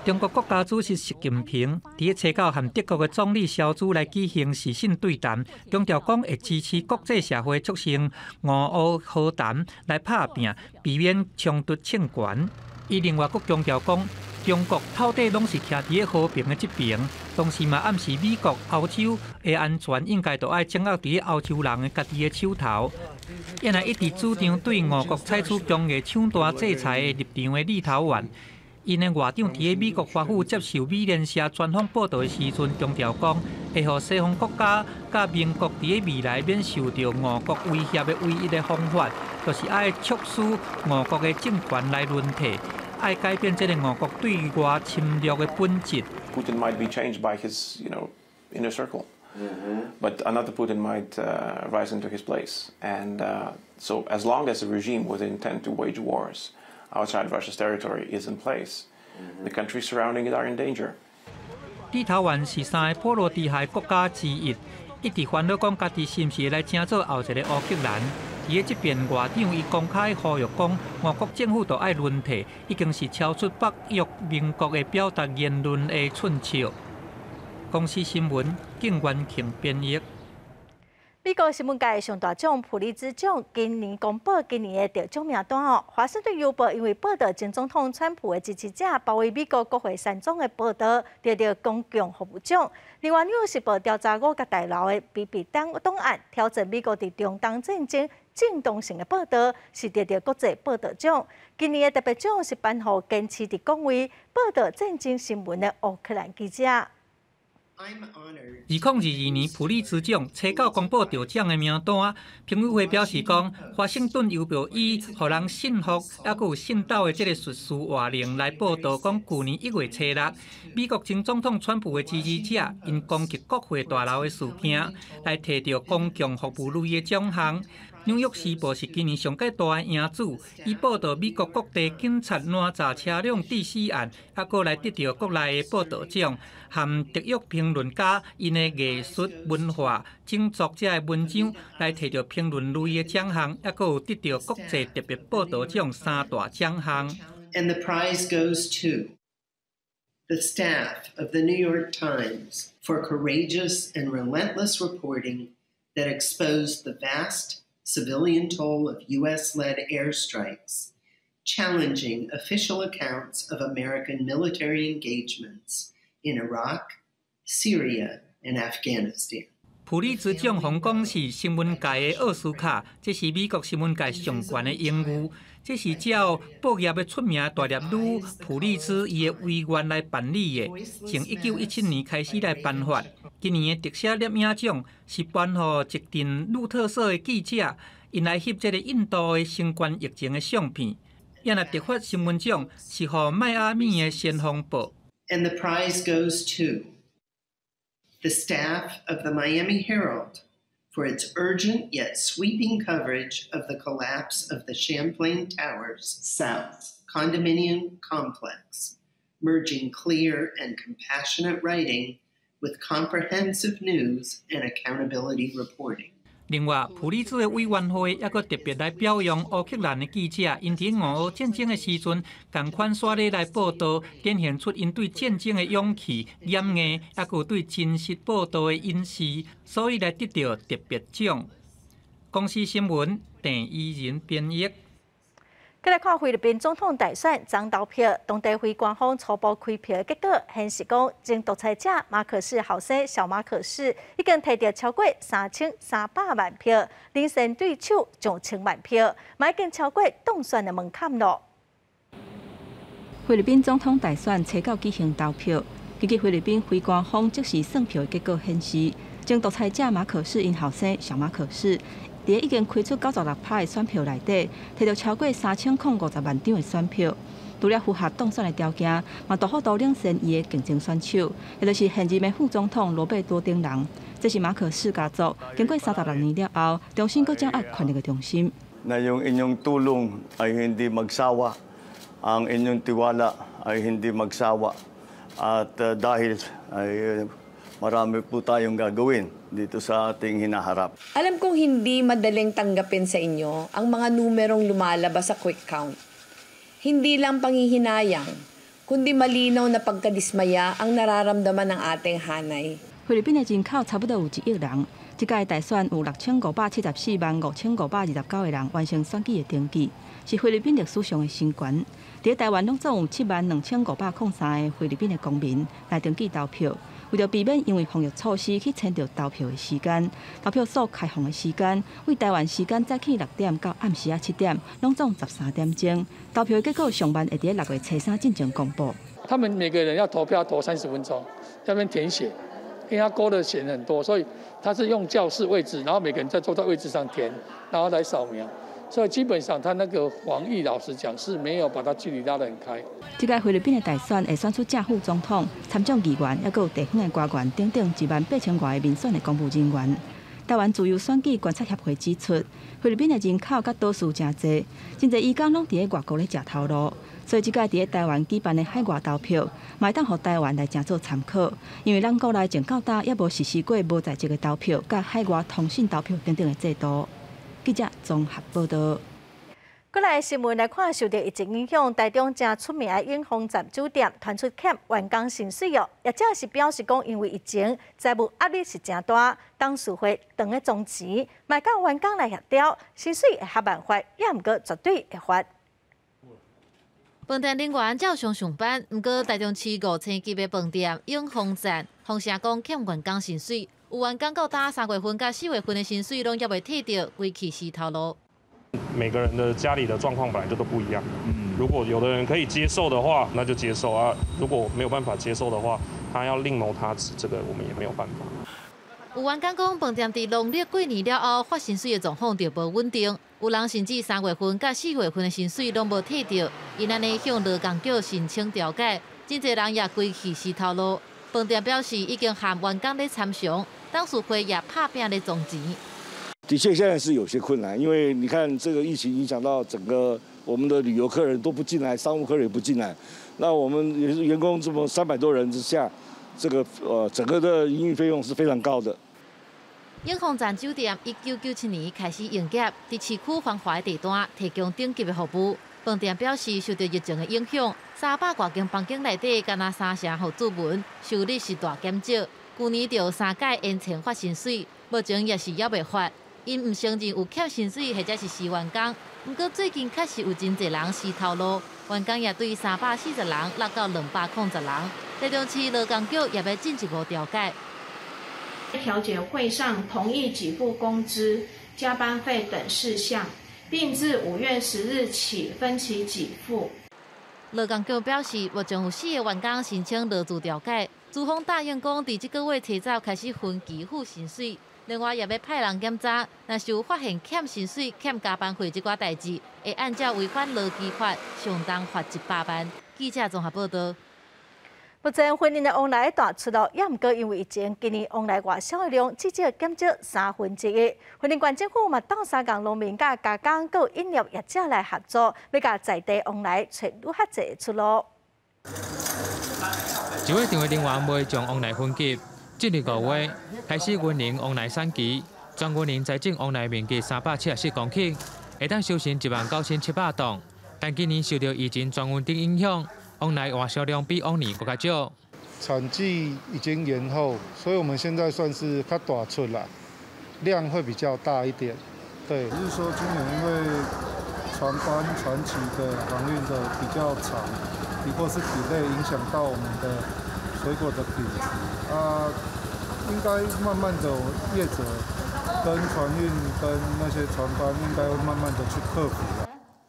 中國國家主席習近平佇咧初九和德國的總理蕭茲來舉行視訊對談，強調講會支持國際社會促成俄烏和談來拍拚，避免衝突升懸。伊另外閣強調講，中國透底攏是徛佇咧和平的這邊，同時嘛暗示美國、歐洲的安全應該都愛掌握佇咧歐洲人的家己的手頭。也若一直主張對俄國採取強硬手段制裁的立場的立陶宛，𪜶的外長佇咧美國華府接受美聯社專訪報導的時陣，強調講，會予西方國家佮盟國佇咧未來免受著俄國威脅的唯一的方法，就是愛促使俄國的政權來輪替，愛改變這个俄國對外侵略的本質。 Putin might be changed by his inner circle, but another Putin might rise into his place. And so, as long as a regime with intent to wage wars outside Russia's territory is in place, the countries surrounding it are in danger. 立陶宛是三个波羅的海國家之一，一直煩惱講家己是毋是會來成做後一个烏克蘭。佇咧這遍外長伊公開呼籲講，俄國政府都愛輪替，已經是超出北約盟國的表達言論的寸尺。公視新聞，景元慶編譯。美國新聞界上大獎普利茲獎今年公布今年的得獎名單哦。華盛頓郵報因為報導前總統川普的支持者包圍美國國會山莊的報導，得著公共服務獎。另外，紐約時報調查五角大樓的秘密檔案，挑戰美國佇中東戰爭正當性的報導，是得著國際報導獎。今年的特別獎是頒予堅持佇崗位報導戰爭新聞的烏克蘭記者。2022年普利茲獎初九公布得獎的名單，評委會表示講，華盛頓郵報以予人信服猶閣有信鬥的這个敘事活力來報導講，舊年1月初六，美國前總統川普的支持者𪜶攻擊國會大樓的事件，來提著公共服務類的獎項。紐約時報是今年上蓋大的贏主，伊報導美國各地警察濫炸車輛致死案，猶閣來得著國內的報導獎，含特約評論家𪜶的藝術文化種族這个文章來提著評論類的獎項，猶閣有得著國際特別報導獎三大獎項。 And the prize goes to the staff of the New York Times for courageous and relentless reporting that exposed the vast civilian toll of U.S.-led airstrikes, challenging official accounts of American military engagements in Iraq, Syria, and Afghanistan. 普利茲獎予講是新聞界的奧斯卡，這是美國新聞界上懸的榮譽。這是照報業的出名大粒女普利茲伊的遺願來辦理的，從1917年開始來頒發。今年的特寫攝影獎是頒予一陣路透社的記者，𪜶來翕這个印度的新冠疫情的相片。也若突發新聞獎是予邁阿密的先鋒報。 And the prize goes to the staff of the Miami Herald for its urgent yet sweeping coverage of the collapse of the Champlain Towers South condominium complex, merging clear and compassionate writing with comprehensive news and accountability reporting. 另外，普利茲的委員會猶閣特別來表揚烏克蘭的記者，𪜶佇俄烏戰爭的時陣，仝款煞咧來報道，展現出𪜶對戰爭的勇氣、忍耐，猶閣對真實報道的隱私，所以來得著特別獎。公視新聞鄭伊仁編譯。過來看菲律賓總統大選昨投票，當地非官方初步開票的結果顯示，講前獨裁者馬可仕後生小馬可仕已經提著超過3300萬票，領先對手上千萬票，嘛已經超過當選的門檻囉。菲律賓總統大選初九舉行投票，根據菲律賓非官方即時算票的結果顯示，前獨裁者馬可仕𪜶後生小馬可仕，佇已經開出96%的選票內底，提著超過3050萬張的選票，除了符合當選的條件，嘛大幅度領先伊的競爭選手，也就是現任的副總統羅貝多等人。這是馬可仕家族經過36年了後，重新閣掌握權力的中心。 Na yung inyong tulong ay hindi magsawa, ang inyong tiwala ay hindi magsawa. At dahil ay marami po tayong gagawin dito sa ating hinaharap. Alam kong hindi madaling tanggapin sa inyo ang mga numerong lumalabas sa quick count. Hindi lang panghihinayang, kundi malinaw na pagkadismaya ang nararamdaman ng ating hanay. 菲律賓的人口差不多有1億人，這屆大選有65,745,529個人完成選舉的登記，是菲律賓歷史上的新高。佇台灣攏總有72,503個菲律賓的公民來登記投票。為著避免因為防疫措施去遷著投票的時間，投票所開放的時間，對台灣時間早起6點到暗時仔7點，攏總13點鐘。投票的結果上晚會佇6月初3進前公布。他們每個人要投票投30分鐘，在那邊填寫，因為他勾的選很多，所以他是用教室位置，然後每個人在坐在位置上填，然後來掃描。所以基本上，他那個防疫，老實講是沒有把它距離拉得很開。這屆菲律賓的大選會選出正副總統、參眾議員，猶閣有地方的官員等等1萬8千外個民選的公務人員。台灣自由選舉觀察協會指出，菲律賓的人口佮島嶼誠濟，真濟移工攏佇外國咧食頭路，所以這屆佇咧台灣舉辦的海外投票，嘛會當予台灣來誠做參考，因為咱國內從到今猶無實施過無在籍的投票、佮海外通訊投票等等的制度。記者綜合報道。過來新聞來看，受著疫情影響，台中誠出名的永豐站酒店傳出欠員工薪水哦，業者是表示講，因為疫情財務壓力是誠大，董事會當咧籌錢，嘛佮員工來協調，薪水會合辦法，也毋過絕對會發。飯店人員照常上班，毋過台中市五星級的飯店永豐站，風聲講欠員工薪水，有員工到今3月份佮4月份的薪水攏猶未提著，規氣死頭路。每個人的家裡的狀況本來就都不一樣。如果有的人可以接受的話，那就接受啊；如果沒有辦法接受的話，他要另謀他職，這個我們也沒有辦法。有員工講，飯店佇農曆過年了後發薪水的狀況就無穩定，有人甚至3月份佮4月份的薪水攏無提著，𪜶按呢向勞工局申請調解，真濟人也規氣死頭路。飯店表示已經和員工咧參詳，董事會也拍拚咧籌錢。的確，現在是有些困難，因為你看這個疫情影響到整個我們的旅遊客人都不進來，商務客人也不進來，那我們員工這麼300多人之下，這個整個的營運費用是非常高的。永豐站酒店1997年開始營業，佇市區繁華的地段提供頂級的服務。飯店表示，受著疫情的影響，300外間房間內底，干焦三成予住滿，收入是大減少。舊年就有三擺延遲發薪水，目前也是猶未發。𪜶毋承認有欠薪水或者是辭員工，毋過最近確實有真濟人死頭路，員工也對340人落到210人。台中市勞工局也欲進一步調解。調解會上同意給付工資、加班費等事項，並自5月10日起分期給付。勞工局表示，目前有四个員工申請勞資調解，資方答應講，佇這個月初十開始分期付薪水。另外，也欲派人檢查，若是有發現欠薪水、欠加班費這寡代誌，會按照違反勞基法，上重罰100萬。記者綜合報道。目前雲林的旺來大出路，也毋過因為疫情，今年旺來外銷的量至少減少1/3。雲林縣政府嘛鬥相共農民佮加工閣飲料業者來合作，欲共在地旺來揣愈較濟出路。指揮場的人員袂將旺來分級，進入5月開始雲林旺來產期，全雲林栽種黃梨面積374公頃，會當收成19,700噸。但今年受著疫情轉運等影響，黃梨外銷量比往年閣較少。產季已經延後，所以我們現在算是較大出啦，量會比較大一點。對，就是說今年因為船班船期的航運的比較長，一個是 delay 影響到我們的水果的品質啊，應該慢慢的業者跟船運跟那些船班應該會慢慢的去克服。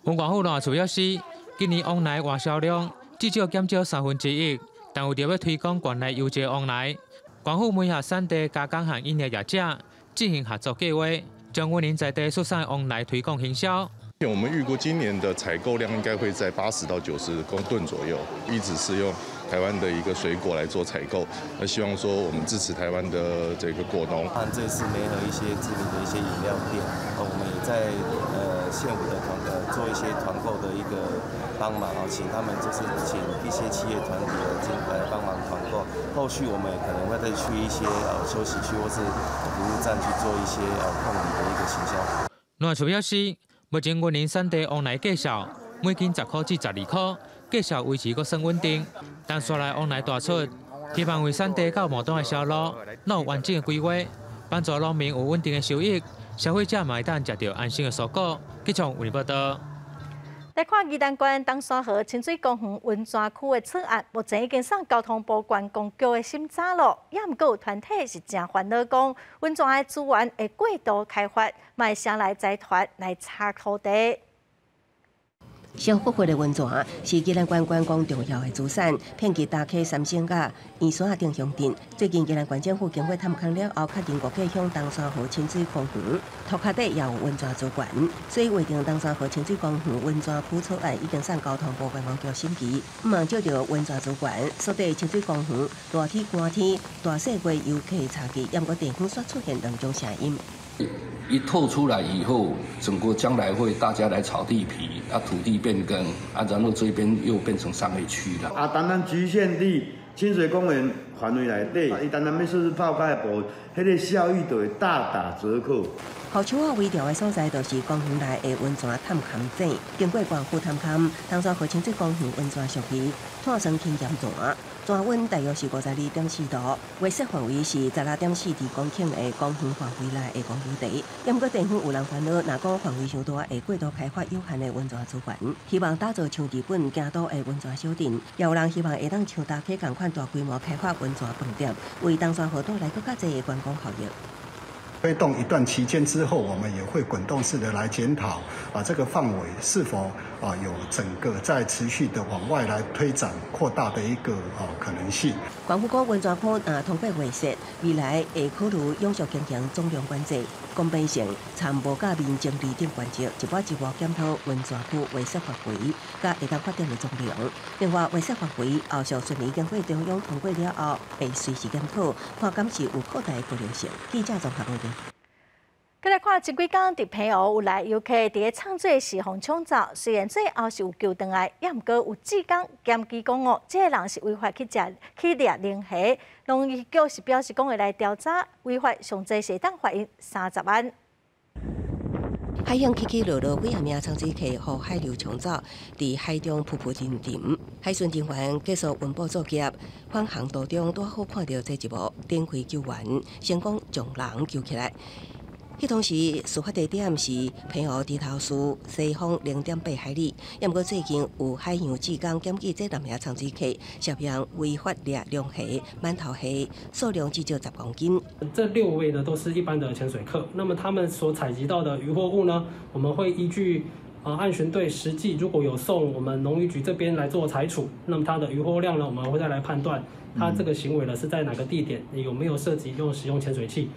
文化府農業處表示，今年黃梨外銷量至少減少1/3，但為著欲推廣縣內優質黃梨，縣府媒合產地加工和飲料業者進行合作計劃，將雲林在地出產黃梨推廣行銷。我們預估今年的採購量應該會在80到90公噸左右，一直是用台灣的一個水果來做採購，那希望說我們支持台灣的這個果農。和這次媒合一些知名的一些飲料店，我們也在縣府的團做一些團購的一個幫忙啊，請他們就是請一些企業團體來進來幫忙團購。後續我們也可能會再去一些休息區或是服務站去做一些控理的一個行銷。農業處表示，目前雲林產地黃梨價數每斤10塊至12塊，價數維持閣算穩定。但紲來黃梨大出，希望為產地到末端的銷路，攏有完整的規劃，幫助農民有穩定的收益，消費者嘛會當食著安心的蔬果。記者為報道。來看宜蘭縣冬山河親水公園溫泉區的草案，目前已經送交通部觀光局的審查咯。也毋過有團體是誠煩惱，講溫泉的資源會過度開發，嘛會雙來財團來炒土地。燒復活的溫泉是宜蘭縣觀光重要的資產，遍及大溪、三星甲圓山等鄉鎮。最近宜蘭縣政府經過探勘了後，確認五家鄉冬山河親水公園塗跤底也有溫泉資源，所以劃定冬山河親水公園溫泉區草案已經送交通部觀光局審議，毋望借著溫泉資源，縮短親水公園熱天乾天大細月遊客差距，也毋過地方煞出現兩種聲音。一透出來以後，整個將來會大家來炒地皮，啊土地變更，啊然後這邊又變成商業區了。啊，單單局限佇親水公園範圍內底，伊單單欲設置泡腳的部分，彼個效益就會大打折扣。予樹仔圍著的所在，就是公園內的溫泉探勘井。經過縣府探勘，冬山河親水公園溫泉屬於炭酸氫鹽泉，泉溫大約是52.4度，劃設範圍是16.42公頃的公園範圍內的公有地。也毋過地方有人煩惱，若講範圍傷大，會過度開發有限的溫泉資源，希望打造像日本京都的溫泉小鎮。也有人希望會當像大溪仝款大規模開發溫泉飯店，為冬山河帶來閣較濟的觀光效益。推動一段期間之後，我們也會滾動式的來檢討啊，這個範圍是否啊有整個在持續的往外來推展擴大的一個啊可能性。縣府講溫泉區若通過劃設，未來會考慮永續經營總量管制、公平性、參無佮面積釐定原則，一步一步檢討溫泉區劃設範圍，佮會當發展的總量。另外，劃設範圍後續順利經過中央通過了後，會隨時檢討，看敢是有擴大的可能性。記者綜合報導。閣來看，前幾工佇澎湖有來遊客佇咧藏水時予衝走，雖然最後是有救轉來，也毋過有志工檢舉講哦，這个人是違法去食去掠龍蝦，農漁局是表示講會來調查，違法上濟是會當罰𪜶30萬。海湧起起落落，幾若名藏水客予海流沖走，佇海中浮浮沉沉。海巡人員結束穩步作業，返航途中拄好看著這一幕，展開救援，成功將人救起來。彼當時事發地點是澎湖埤頭嶼西方0.8海里，也毋過最近有海洋志工檢舉這兩名藏水客涉嫌違法掠龍蝦、饅頭蝦，數量至少10公斤。這6位呢都是一般的潛水客，那麼他們所採集到的漁獲物呢，我們會依據岸巡隊實際如果有送我們農漁局這邊來做採處，那麼它的漁獲量呢，我們會再來判斷。他這個行為呢是在哪個地點，有沒有涉及用使用潛水器？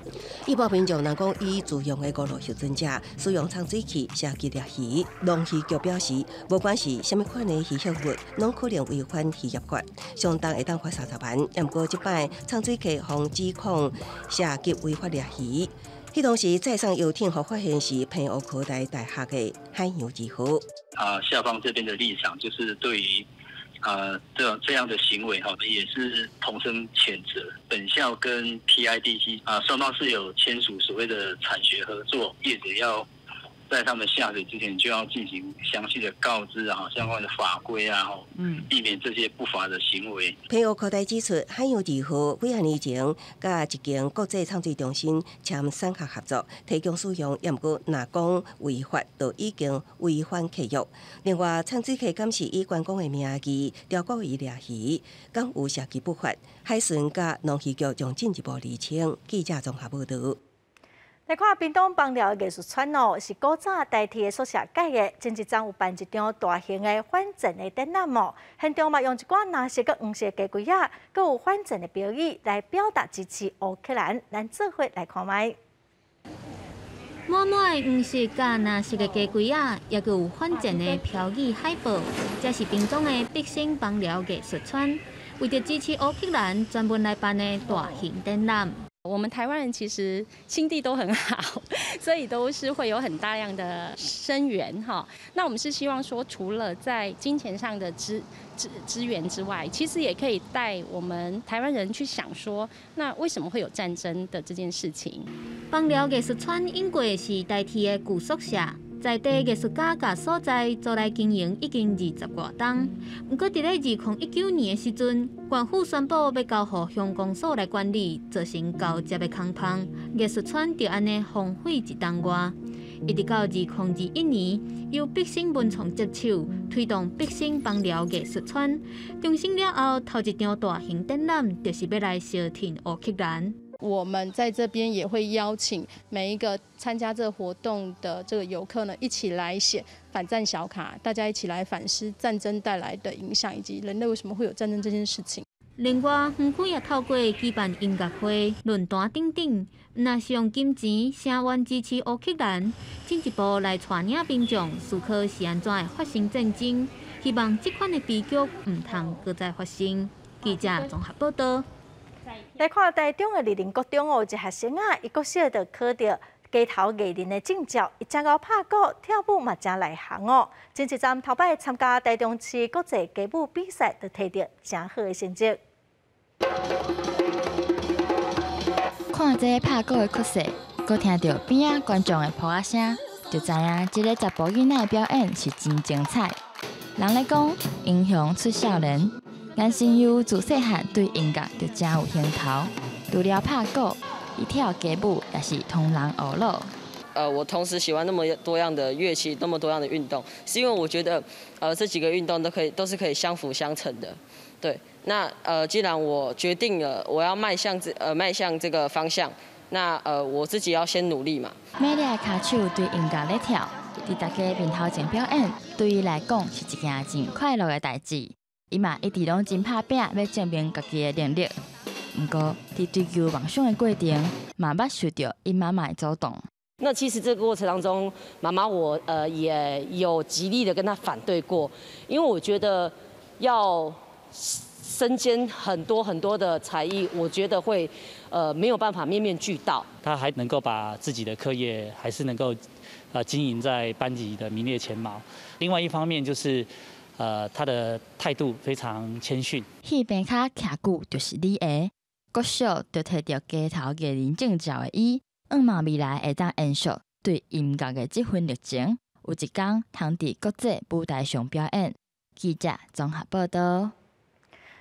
一般民眾若講以自用的五路幸存者使用藏水器射擊掠魚，農漁局表示，不管是啥物款的漁獲物，攏可能違反漁業法，上重會當罰30萬。毋過這擺藏水客予指控射擊違法掠魚，彼當時載送遊艇予發現是澎湖科大大學的海洋二號。啊，校方這邊的立場就是對於。這樣的行為哈，也是同聲譴責。本校跟 PIDC 啊，雙方是有簽署所謂的產學合作，業者要在他們下水之前就要進行詳細的告知啊，相關的法規啊，避免這些不法的行為。澎湖科大指出，海洋二號幾年前，佮一間國際產水中心簽產學合作，提供使用，也毋過若講違法，就已經違反契約。另外，產水客敢是以觀光的名義釣國魚掠魚，敢有涉及不法？海巡佮農漁局將進一步釐清。記者綜合報導。來看屏東枋寮藝術村哦，是古早台鐵的宿舍蓋的，前一陣有辦一場大型的反戰的展覽哦，現場嘛用一寡藍色佮黃色雞胿仔，閣有反戰的標語來表達支持烏克蘭。咱做伙來看覓。滿滿的黃色佮藍色的雞胿仔，也閣有反戰的標語海報，這是屏東的畢生枋寮藝術村，為著支持烏克蘭，專門來辦的大型展覽。我們台灣人其實心地都很好，所以都是會有很大量的聲援哈。那我們是希望說，除了在金錢上的支援之外，其實也可以帶我們台灣人去想說，那為什麼會有戰爭的這件事情？枋寮藝術村應過是台鐵的舊宿舍。在地藝術家共所在租來經營已經20外冬，毋過佇咧2019年的時陣，縣府宣布欲交予鄉公所來管理，造成交接的空縫，藝術村就按呢荒廢一冬外。一直到2021年，由畢生文創接手推動畢生枋寮藝術村重生了後，頭一場大型展覽就是欲來相挺烏克蘭。我們在這邊也會邀請每一個參加這個活動的這個遊客呢，一起來寫反戰小卡，大家一起來反思戰爭帶來的影響，以及人類為什麼會有戰爭這件事情。另外，園區也透過舉辦音樂會、論壇等等，若是用金錢聲援支持烏克蘭，進一步來帶領民眾思考是按怎會發生戰爭，希望這款的悲劇毋通閣再發生。記者綜合報道。來看台中的麗林國中哦，一學生啊，伊國小就考著街頭藝人的證照，伊真𠢕拍鼓跳舞嘛誠內行哦。前一陣頭擺參加台中市國際街舞比賽，就提著誠好的成績。看這個拍鼓的曲勢，閣聽著邊仔觀眾的噗仔聲，就知影這个查埔囡仔的表演是真精彩。人咧講，英雄出少年。顏新佑自細漢對音樂就誠有興頭，除了拍鼓，伊跳街舞也是通人學樂。我同時喜歡那麼多樣的樂器，那麼多樣的運動，是因為我覺得，這幾個運動都可以，都是可以相輔相成的。對，那既然我決定了我要邁向這個方向，那我自己要先努力嘛。美麗的跤手對音樂咧跳，佇大家面頭前表演，對伊來講是一件真快樂的代誌。伊嘛一直攏真拍拚，欲證明家己的能力。毋過，佇追求夢想的過程，嘛捌受著伊媽媽的阻擋。那其實這個過程當中，媽媽我也有極力的跟她反對過，因為我覺得要身兼很多很多的才藝，我覺得會沒有辦法面面俱到。他還能夠把自己的課業還是能夠經營在班級的名列前茅。另外一方面就是，他的態度非常謙遜。戲棚跤徛久就是你的，國小就提著街頭藝人證照的伊，向望未來會當延續對音樂的這份熱情，有一天通佇國際舞台上表演。記者綜合報道。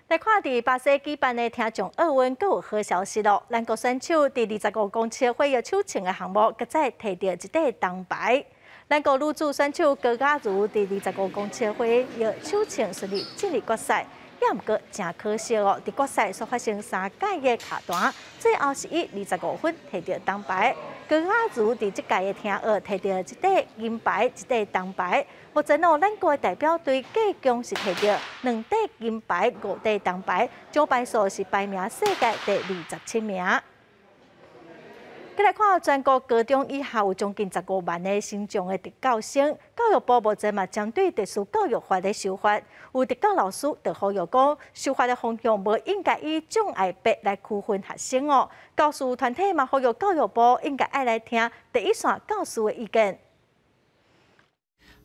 來看佇巴西舉辦的聽障奧運，閣有好消息囉！咱國選手佇25公尺火藥手槍的項目，閣再提著一塊銅牌。咱國女子選手高雅茹佇25公尺火藥手槍順利進入決賽，也毋過誠可惜哦，佇決賽所發生三擺的卡彈，最後是以25分提著銅牌。高雅茹佇這屆的聽奧提著一塊銀牌，一塊銅牌。目前哦，咱國的代表隊計共是提著兩塊銀牌、五塊銅牌，總排數是排名世界第27名。閣來看全國高中以下有將近15萬的身障的特教生，教育部目前嘛針對特殊教育法咧修法，有特教老師就呼籲講，修法的方向無應該以障礙別來區分學生哦。教師團體嘛呼籲教育部應該愛來聽第一線教師的意見。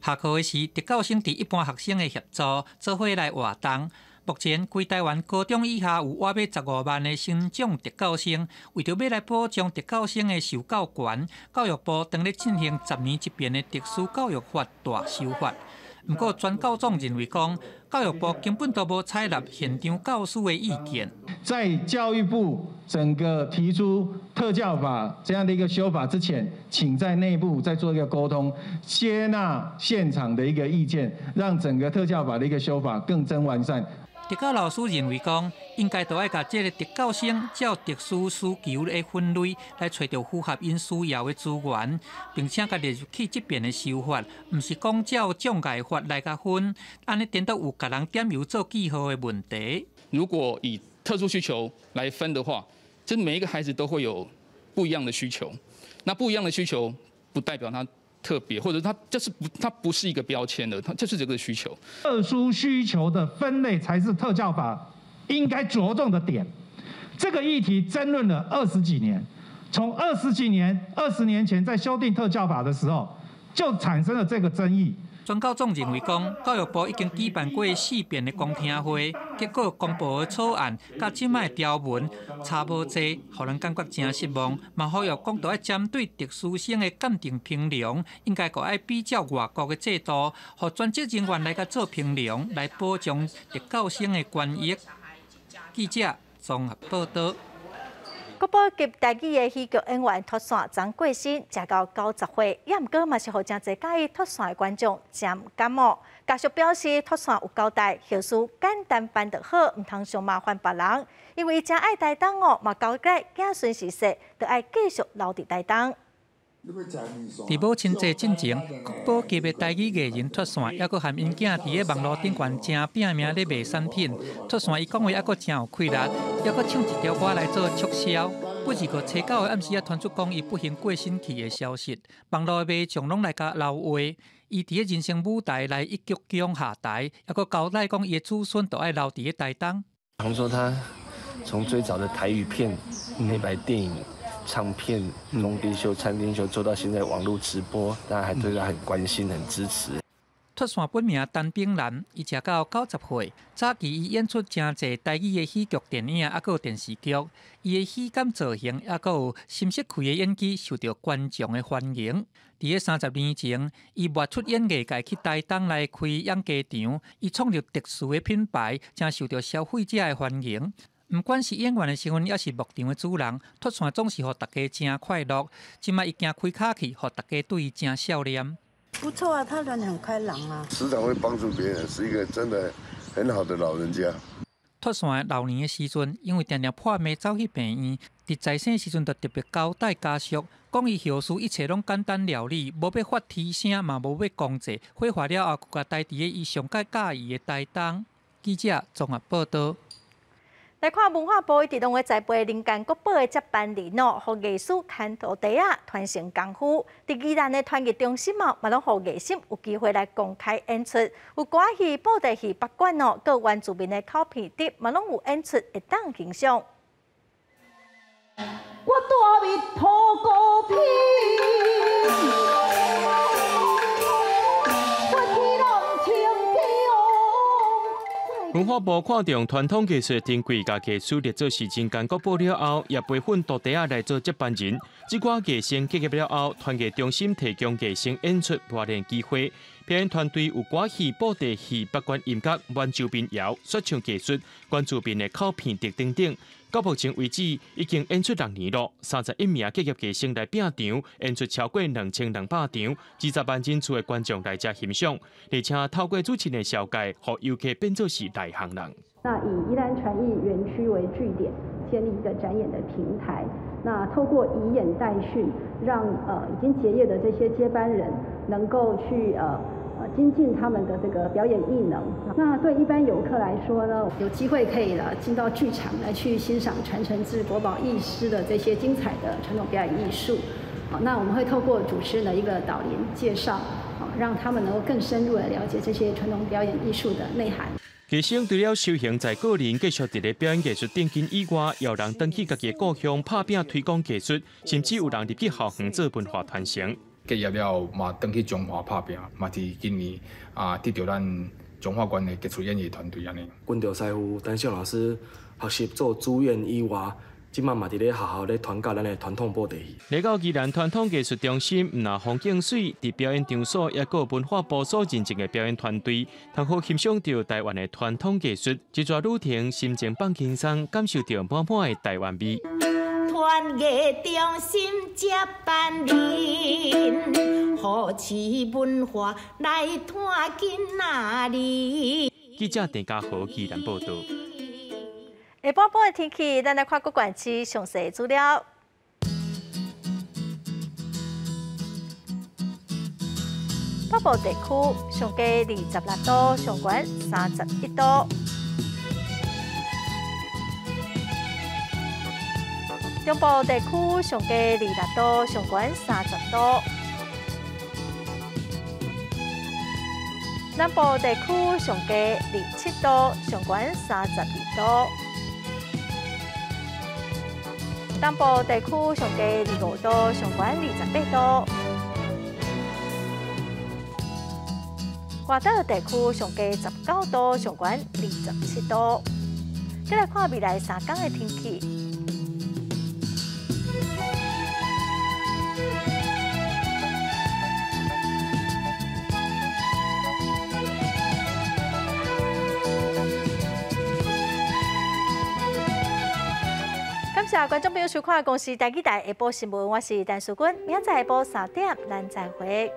下課的時，特教生佇一般學生的協助，做伙來活動。目前，規台灣高中以下有倚欲15萬的身障特教生，為著欲來保障特教生的受教權，教育部當咧進行10年一變的特殊教育法大修法。毋過，全教總認為講，教育部根本都無採納現場教師的意見。在教育部整個提出特教法這樣的一個修法之前，請在內部再做一個溝通，接納現場的一個意見，讓整個特教法的一個修法更臻完善。特教老師認為講，應該都愛共這个特教生照特殊需求的分類來揣著符合𪜶需要的資源，並且共列入去這遍的修法，毋是講照障礙法來共分，按呢顛倒有共人點油做記號的問題。如果以特殊需求來分的話，就每一個孩子都會有不一樣的需求，那不一樣的需求不代表他特別，或者他就是不，他不是一個標籤的，他就是這個需求。特殊需求的分類才是特教法應該著重的點。這個議題爭論了20幾年，從20幾年、20年前在修訂特教法的時候，就產生了這個爭議。全教總認為講，教育部已經舉辦過4遍的公聽會，結果公布的草案佮這擺條文差無濟，予人感覺誠失望。嘛呼籲講，著愛針對特殊生的鑑定評量，應該閣愛比照外國的制度，予專職人員來共做評量，來保障特教生的權益。記者綜合報導。國寶級台語的喜劇演員脫線昨過身，食到90歲，也毋過嘛是予誠濟佮意脫線的觀眾誠毋甘哦。家屬表示，脫線有交代，後事簡單辦就好，毋通傷麻煩別人。因為伊誠愛台東哦，嘛交代子孫是世，就愛繼續留佇台東。佇母親節進前，國寶級的台語藝人脫線，猶閣含𪜶囝佇咧網路頂懸誠拚命咧賣產品。脫線伊講話猶閣誠有氣力，猶閣唱一條歌來做促銷。不二個初九的暗時仔傳出講伊不幸過身去的消息，網路的民眾攏來共留話。伊佇咧人生舞台來一鞠躬下台，猶閣交代講伊的子孫都愛留佇咧台東。他們說他從最早的台語片、黑白電影、唱片、工地秀、餐廳秀，做到現在網絡直播，大家還對他很關心、很支持。脫線本名陳炳南，伊食到90歲。早期伊演出誠濟台語的喜劇電影，猶閣有電視劇。伊的喜感造型，猶閣有心色開的演技，受到觀眾的歡迎。佇咧30年前，伊邁出演藝界去台東來開養雞場，伊創立特殊的品牌，誠受到消費者的歡迎。毋管是演員的身份，抑是牧場的主人，脫線總是予大家誠快樂。這擺伊行開跤去，予大家對伊誠笑臉。不錯啊，他人很開朗啊，時常會幫助別人，是一個真的很好的老人家。脫線老年的時陣，因為定定破病走去病院，佇在生時陣就特別交代家屬，講伊後事一切攏簡單料理，無欲發啼聲，嘛無欲公祭，火化了後，閣共待佇咧伊上蓋佮意的台東。記者綜合報導。來看文化部一直攏咧栽培人間國寶的接班人哦，予藝師牽徒弟仔傳承功夫。佇宜蘭的傳藝中心哦，嘛攏予藝生有機會來公開演出。有歌仔戲、布袋戲、北管哦，閣原住民的口鼻笛，嘛攏有演出會當欣賞。我住佇土孤邊。文化部看重傳統藝術珍貴，共藝術列做是人間國寶了後，也培訓徒弟仔來做接班人。這寡藝生結業了後，傳藝中心提供藝生演出鍛鍊機會。表演團隊有歌戲、布袋戲、北管音樂、原住民謠、說唱藝術、原住民的口片笛等等。到目前為止，已經演出6年了，31名結業藝生來拼場，演出超過2200場，20萬人次的觀眾來遮欣賞，而且透過主持人的紹介，予遊客變做是內行人。那以宜蘭傳藝園區為據點，建立一個展演的平台。那透過以演代訓，讓已經結業的這些接班人能夠去精進他們的這個表演藝能。那對一般遊客來說呢，有機會可以進到劇場來去欣賞傳承自國寶藝師的這些精彩的傳統表演藝術。好，那我們會透過主持人的一個導聆介紹，好，讓他們能夠更深入的了解這些傳統表演藝術的內涵。藝生除了修行在個人繼續佇咧表演藝術頂緊以外，也有人轉去家己的故鄉拍拚推廣藝術，甚至有人入去校園做文化傳承。结业了后嘛，转去彰化拍拼，嘛伫今年啊得著咱彰化县的杰出演艺团队按呢。跟著师傅陈秀老师学习做主演以外，这马嘛伫咧学校咧传教咱的传统布袋戏。来到宜兰传统艺术中心，毋但风景媠，伫表演场所，抑阁有文化部所认证的表演团队，通好欣赏著台湾的传统艺术。这逝旅程心情放轻松，感受著满满的台湾味。传艺中心接班人，扶持文化来探囡仔哩。记者郑家豪宜兰报道。下晡晡的天气，咱来看各县市详细资料。北部地区上低26度，上悬31度。中部地区上低26度，上悬30度。南部地区上低27度，上悬32度。东部地区上低25度，上悬28度。外岛地区上低19度，上悬27度。再来看未来3天的天气。感谢观众朋友收看《公视台语台下晡新闻》，我是陈淑君，明仔载下晡3点，咱再会。